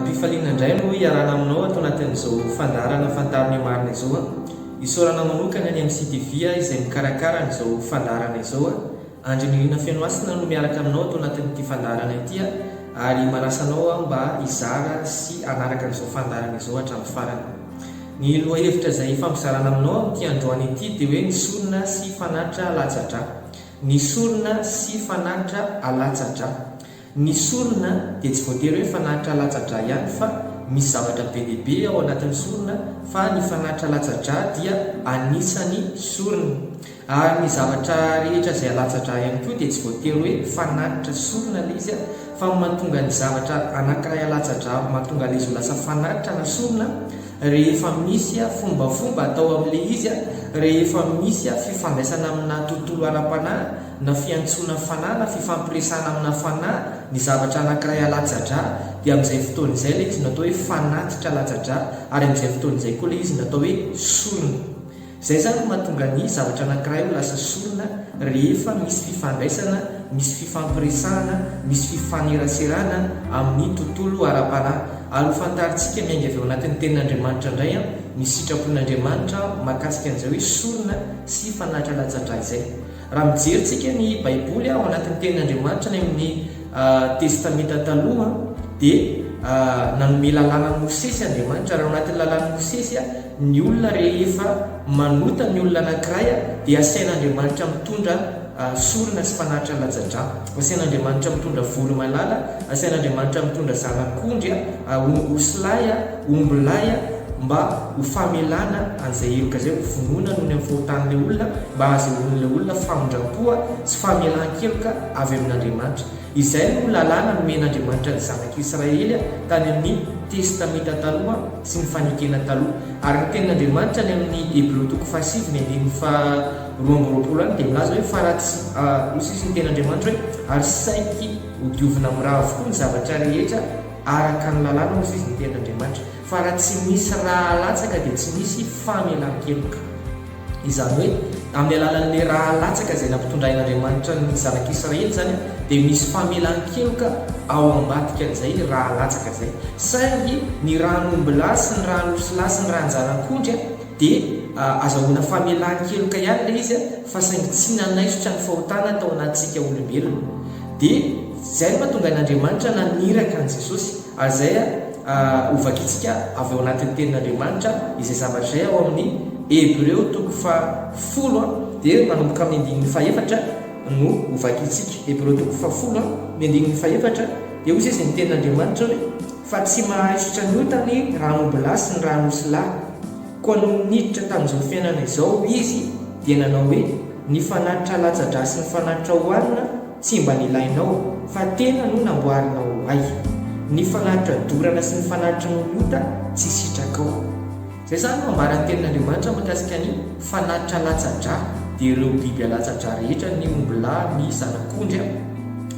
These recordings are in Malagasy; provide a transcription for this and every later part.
Am-pifaliana indray no iarahana aminao ato anatin'izao fandaharana Fantaro ny Marina izao. Isaorana manokana ny MCTV izay mikarakara an'izao fandaharana izao. Andry Nirina Fenohasina no miaraka aminao ato anatin'ity fandaharana ity ary manasa anao aho mba hizara sy hanaraka an'izao fandaharana izao hatramin'ny farany. Ny lohahevitra izay hifampizarana aminao amin'ity androany ity dia hoe ny sorona sy fanatitra latsa-drà. Ny sorona sy fanatitra alatsa-drà. Ny sorona dia tsy voatery hoe fanatitra latsa-drà ihany fa misy zavatra be dia be ao anatin'ny sorona fa ny fanatitra latsa-drà dia anisan'ny sorona. Ary ny zavatra rehetra izay alatsa-drà ihany koa dia tsy voatery hoe fanatitra sorona ilay izy fa ny mahatonga ny zavatra anankiray alatsa-drà mahatonga ilay izy ho lasa fanatitra na sorona rehefa misy fombafomba atao amin'ilay izy, rehefa misy fifandraisana amina tontolo ara-panahy na fiantsoana fanahy na fifampiresahana amina fanahy ny zavatra anankiray alatsa-drà dia amin'izay fotoana izay ilay izy no atao hoe fanatitra alatsa-drà ary amin'izay fotoana izay koa ilay izy no atao hoe sorona. Izay izany no mahatonga ny zavatra anankiray ho lasa sorona rehefa misy fifandraisana, misy fifampiresahana, misy fifaneraserana amin'ny tontolo ara-panahy. Ary ho fantarintsika miainga avy ao anatin'ny Tenin'Andriamanitra indray ny sitrapon'Andriamanitra mahakasika an'izay hoe sorona sy fanatitra alatsa-drà izay. Raha mijery tsika ny Baiboly ao anatin'ny Tenin'Andriamanitra any amin'ny Testamenta Taloha dia nanome lalàna an'i Mosesy Andriamanitra. Ary ao anatin'ny lalàn'i Mosesy ny olona rehefa manota ny olona anankiray dia asain'Andriamanitra mitondra sorona sy fanatitra latsa-drà. Asain'Andriamanitra mitondra voromailala, asain'Andriamanitra mitondra zanak'ondry, osilahy, ombilahy, mba ho famelana an'izay heloka izay, ho vonoina noho ny amin'ny fahotan'ilay olona, mba hahazahoan'ilay olona famindram-po sy famelan-keloka avy amin'Andriamanitra. Izay no lalàna nomen'Andriamanitra ny zanak'Israely tany amin'ny Testamenta Taloha sy ny Fanekena Taloha. Ary ny Tenin'Andriamanitra any amin'ny Hebreo toko fahasivy ny andininy faha-22 any dia milaza hoe fa raha tsy, hoy sisa ny Tenin'Andriamanitra hoe, ary saiky hodiovina amin'ny ra avokoa ny zavatra rehetra araka ny lalàna, hoy sisa ny Tenin'Andriamanitra. Fa raha tsy misy rà alatsaka dia tsy misy famelan-keloka. Izany hoe, amin'ny alalan'ilay rà alatsaka izay nampitondrain'Andriamanitra ny zanak'Israely izany dia misy famelan-keloka ao ambadikan'izay rà alatsaka izay. Saingy ny ràn'ombilahy sy ny ràn'osilahy sy ny ràn-janak'ondry dia azahoana famelan-keloka ihany ilay izy fa saingy tsy nanaisotra ny fahotana tao anatintsika olombelona. Dia izay no mahatonga an'Andriamanitra naniraka an'i Jesosy. Ary izay hovakintsika avy ao anatin'ny Tenin'Andriamanitra izay zavatra izay ao amin'ny Hebreo toko fahafolo dia manomboka amin'ny andininy fahefatra no hovakintsika. Hebreo toko fahafolo ny andininy fahefatra dia hoy izy ny Tenin'Andriamanitra hoe, Fa tsy mahaisotra ny ota ny ran'ombilahy sy ny ran'osilahy. Koa nony niditra tamin'izao fiainana izao izy dia nanao hoe, Ny fanatitra latsa-drà sy ny fanatitra hohanina Tsy mba nilainao, fa tena no namboarinao ho ahy. Ny fanatitra dorana sy ny fanatitra noho ny ota tsy sitrakao. Izay izany no ambaran'ny Tenin'Andriamanitra mahakasika ny fanatitra latsa-drà, dia ireo biby alatsa-drà rehetra, ny ombilahy, ny zanak'ondry.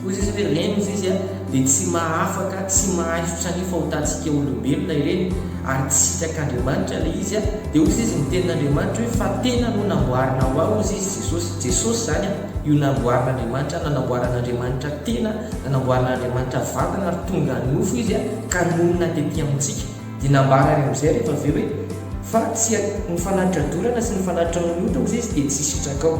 Hoy Jesosy hoe, Ireny, hoy Izy, dia tsy mahafaka, tsy mahaisotra ny fahotantsika olombelona ireny, ary tsy sitrak'Andriamanitra ilay izy. Dia hoy Izy, ny Tenin'Andriamanitra hoe, Fa tena no namboarina ho ahy, hoy Izy, Jesosy. Jesosy izany. Io namboarin'Andriamanitra, nanamboaran'Andriamanitra tena, nanamboaran'Andriamanitra vatana ary tonga nofo Izy ka nonina tety amintsika. Dia nambarany amin'izay rehefa avy eo hoe, Fa tsy ny fanatitra dorana sy ny fanatitra noho ny ota, hozy Izy, dia tsy sitrakao.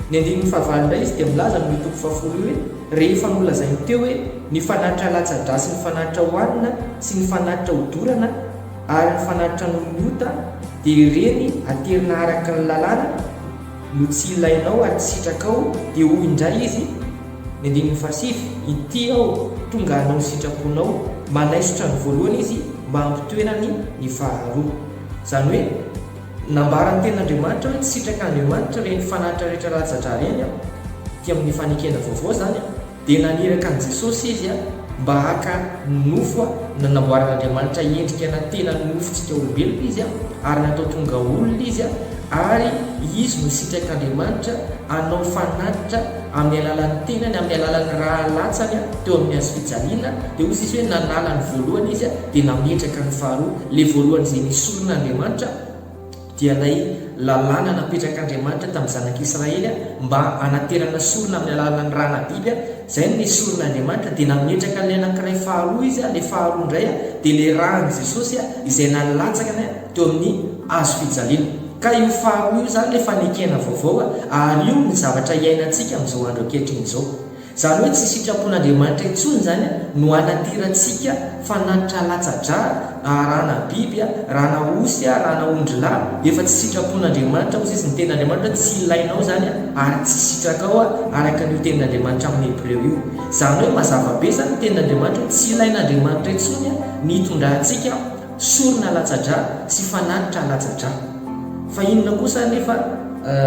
Ny andininy fahavalo indray Izy dia milaza amin'io toko fahafolo io hoe, Rehefa nolazainy teo hoe, ny fanatitra alatsa-drà sy ny fanatitra hohanina sy ny fanatitra hodorana ary ny fanatitra noho ny ota, dia ireny aterina araka ny lalàna, no tsy ilainao ary tsy sitrakao, dia hoy indray izy, ny andininy fahasivy, Ity aho, tonga hanao ny sitraponao. Manaisotra ny voalohany izy mba hampitoerany ny faharoa. Izany hoe, nambaran'ny Tenin'Andriamanitra hoe tsy sitrak'Andriamanitra ireny fanatitra rehetra latsa-drà ireny, aty amin'ny fanekena vaovao izany. Dia naniraka an'i Jesosy Izy mba haka nofo, nanamboaran'Andriamanitra endrika na tena nofontsika olombelona Izy, ary natao tonga olona Izy, ary Izy no sitrak'Andriamanitra hanao fanatitra amin'ny alalan'ny tenany, amin'ny alalan'ny rà latsany teo amin'ny hazo fijaliana, dia hoy Izy hoe nanala ny voalohany Izy dia nametraka ny faharoa, ilay voalohany izay nesorin'Andriamanitra, dia ilay lalàna napetrak'Andriamanitra tamin'ny zanak'Israely mba hanaterana sorona amin'ny alalan'ny ràna biby, Izay no nesorin'Andriamanitra, dia nametraka an'ilay anankiray faharoa Izy, ilay faharoa indray dia ilay ràn'i Jesosy izay nalatsakany teo amin'ny hazo fijaliana. Ka io faharoa io izany ilay fanekena vaovao, ary io ny zavatra iainantsika amin'izao andro ankehitriny izao. Izany hoe tsy sitrapon'Andriamanitra intsony izany no hanatirantsika fanatitra latsa-drà, ràna biby, ràna osy, ràna ondrilahy, efa tsy sitrapon'Andriamanitra hozy izy, ny tenin'Andriamanitra hoe tsy ilainao izany ary tsy sitrakao araka an'io tenin'Andriamanitra amin'ny Hebreo io. Izany hoe mazava be izany ny tenin'Andriamanitra hoe tsy ilain'Andriamanitra intsony ny hitondrantsika sorona latsa-drà sy fanatitra latsa-drà. Fa inona kosa anefa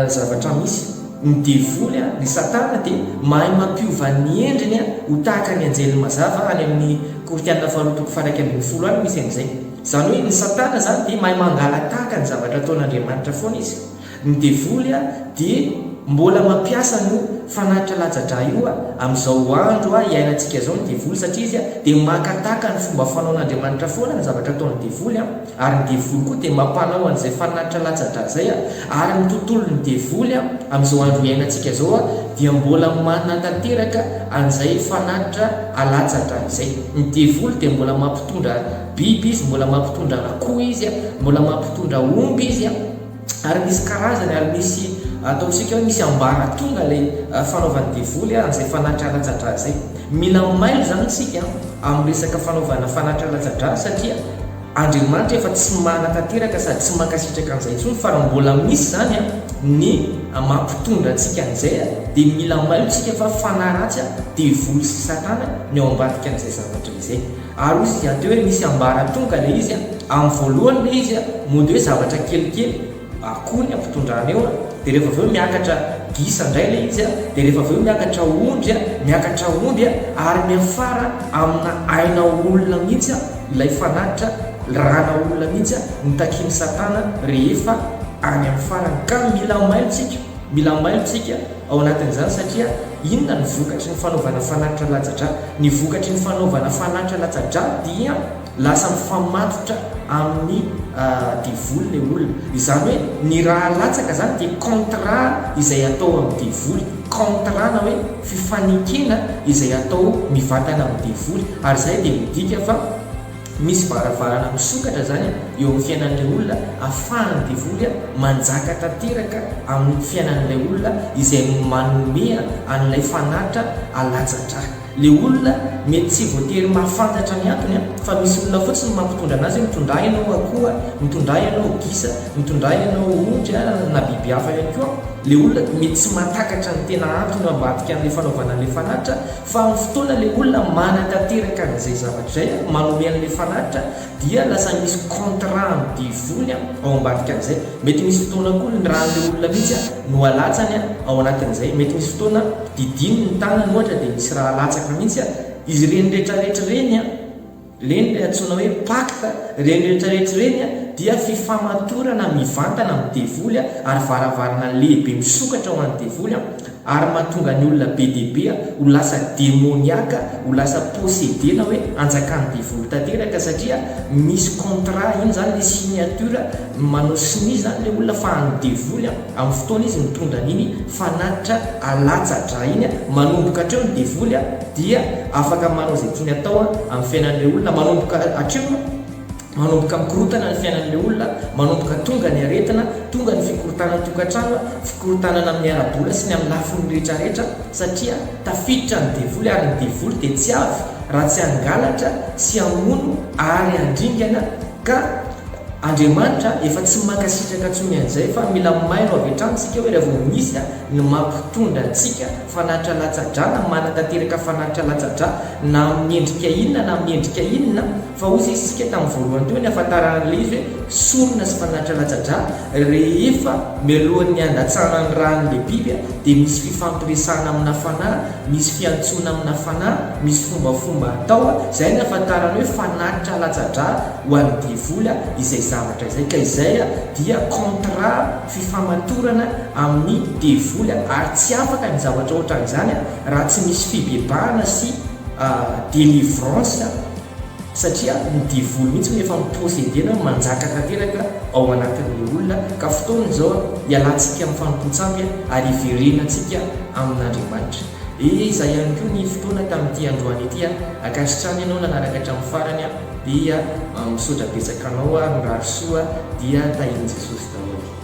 zavatra misy? Ny devoly, ny satana dia mahay mampiova ny endriny ho tahaka ny anjely mazava, any amin'ny Korintiana faharoa toko faha 11 any misy an'izay. Izany hoe ny satana izany dia mahay mangala-tahaka ny zavatra ataon'Andriamanitra foana izy. Ny devoly dia mbola mampiasa an'io fanatitra latsa-drà io amin'izao andro iainantsika izao ny devoly satria izy dia maka tahaka ny fomba fanaon'Andriamanitra foana ny zavatra ataon'ny devoly. Ary ny devoly koa dia mampanao an'izay fanatitra latsa-drà izay, ary ny tontolon'ny devoly amin'izao andro iainantsika izao dia mbola manatanteraka an'izay fanatitra alatsa-drà izay. Ny devoly dia mbola mampitondra biby izy, mbola mampitondra akoho izy, mbola mampitondra omby izy, ary misy karazany, ary misy ataontsika hoe misy ambaratonga ilay fanaovan'ny devoly an'izay fanatitra alatsa-drà izay. Mila mailo izany isika amin'ny resaka fanaovana fanatitra latsa-drà satria Andriamanitra efa tsy manatanteraka sady tsy mankasitraka an'izay intsony fa raha mbola misy izany ny mampitondra antsika an'izay dia mila mailo isika fa fanahy ratsy, devoly sy satana ny ao ambadika an'izay zavatra izay. Ary hoy izy teo hoe misy ambaratonga ilay izy, amin'ny voalohany ilay izy mody hoe zavatra kelikely, akoho ny ampitondrana eo dia rehefa avy eo miakatra gisa indray ilay izy dia rehefa avy eo miakatra ondry miakatra omby ary miafara amina aina olona mihitsy ilay fanatitra rana olona mihitsy no takian'i satana rehefa any amin'ny farany ka mila mailo tsika mila mailo tsika ao anatin'izany satria inona ny vokatry ny fanaovana fanatitra latsa-drà ny vokatry ny fanaovana fanatitra latsa-drà dia Lasa mifamatotra amin'ny devoly ilay olona. Izany hoe ny ra alatsaka izany dia contrat izay atao amin'ny devoly. Contrat na hoe fifanekena izay atao mivantana amin'ny devoly. Ary izay dia midika fa misy varavarana misokatra izany eo amin'ny fiainan'ilay olona ahafahan'ny devoly manjaka tanteraka amin'ny fiainan'ilay olona izay manome an'ilay fanatitra alatsa-drà. Le olona mety tsy voatery mahafantatra ny antony an, fa misy olona fotsiny mampitondra anazy hoe mitondrà ianao akoho a, mitondrà ianao gisa, mitondrà ianao ondry a, na biby hafa ihany koa, le olona mety tsy mahatakatra ny tena antony ao ambadika an'le fanaovana an'le fanatitra, fa amin'ny fotoana le olona manatanteraka an'izay zavatra izay a, manome an'le fanatitra dia lasa misy contrat amin'ny devoly ao ambadika an'izay, mety misy fotoana koa ny ràn'ilay olona mihitsy no alatsany ao anatin'izay, mety misy fotoana didiny ny tanany ohatra dia misy rà alatsaka mihitsy, izy ireny rehetrarehetra ireny, ireny ilay antsoina hoe pacte, ireny rehetrarehetra ireny dia fifamatorana mivantana amin'ny devoly ary varavarana lehibe misokatra ho an'ny devoly. Ary mahatonga ny olona be dia be ho lasa demoniaka, ho lasa possédé na hoe anjakan'ny devoly tanteraka satria misy contrat, iny izany ilay signature, manao sonia izany ilay olona fa an'ny devoly amin'ny fotoana izy mitondra an'iny fanatitra alatsa-drà iny, manomboka hatreo ny devoly dia afaka manao izay tiany atao amin'ny fiainan'ilay olona, manomboka hatreo. Manomboka mikorontana ny fiainan'ilay olona, manomboka tonga ny aretina, tonga ny fikorontanan'ny tokantrano, fikorontanana amin'ny ara-bola sy ny amin'ny lafiny rehetrarehetra satria tafiditra ny devoly ary ny devoly dia tsy avy raha tsy hangalatra sy hamono ary handringana ka Andriamanitra efa tsy mankasitraka intsony an'izay fa mila mailo avy hatrany isika hoe raha vao misy ny mampitondra antsika fanatitra latsa-drà na manatanteraka fanatitra latsa-drà na amin'ny endrika inona na amin'ny endrika inona Fa hoy izy isika tamin'ny voalohany teo ny hahafantarana an'ilay izy hoe sorona sy fanatitra latsa-drà, rehefa mialohan'ny handatsahana ny ràn'ilay biby dia misy fifampiresahana amina fanahy, misy fiantsoana amina fanahy, misy fombafomba atao, izay ny hahafantarana hoe fanatitra latsa-drà ho an'ny devoly izay zavatra izay, ka izay dia contrat fifamatorana amin'ny devoly ary tsy afaka ny zavatra ohatran'izany raha tsy misy fibebahana sy délivrance. Satria ny devoly mihitsy no efa mi-posséder na manjaka tanteraka ao anatin'ilay olona ka fotoana izao hialantsika amin'ny fanompoan-tsampy ary hiverenantsika amin'Andriamanitra. Izay ihany koa ny fotoana tamin'ity androany ity. Ankasitrahana ianao nanaraka hatramin'ny farany dia misaotra betsaka anao aho, mirary soa dia tahin'i Jesosy daholo.